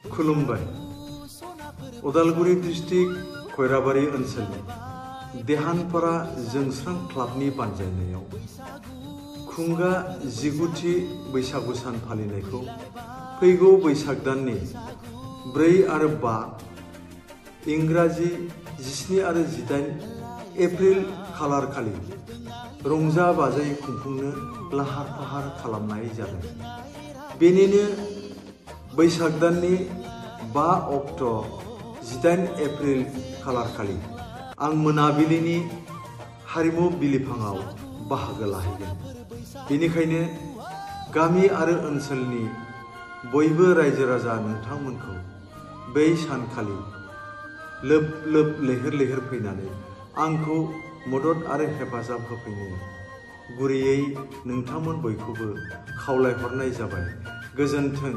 खुलुमबाय। उदालगुरि डिस्ट्रिक्ट खैराबारि ओनसोलनि देहानपारा जोंस्रां क्लाबनि बानजायनायाव खुंगा 19थि बैसागु सान फालिनायखौ फैगौ बैसाग दाननि 4 आरो 5 इंराजि 17 आरो 18 एप्रिल खालार खालि रंजा बाजायै खुंफुंनो लाहार फाहार खालामनाय जादों। बेनिनो बैसाग दाननि 5 अक्ट' 18 एप्रिल खालार खालि आं मोनाबिलिनि हारिमु बिलिफाङाव बाहागो लाहैगोन। बेनिखायनो गामि आरो ओनसोलनि बयबो रायजो राजा नोंथांमोनखौ बै सानखालि लोब लोब लैहोर लैहोर फैनानै आंखौ मदद आरो हेफाजाब होफैनो गुरैयै नोंथांमोन बयखौबो खावलायहरनाय जाबाय। गोजोन्थों।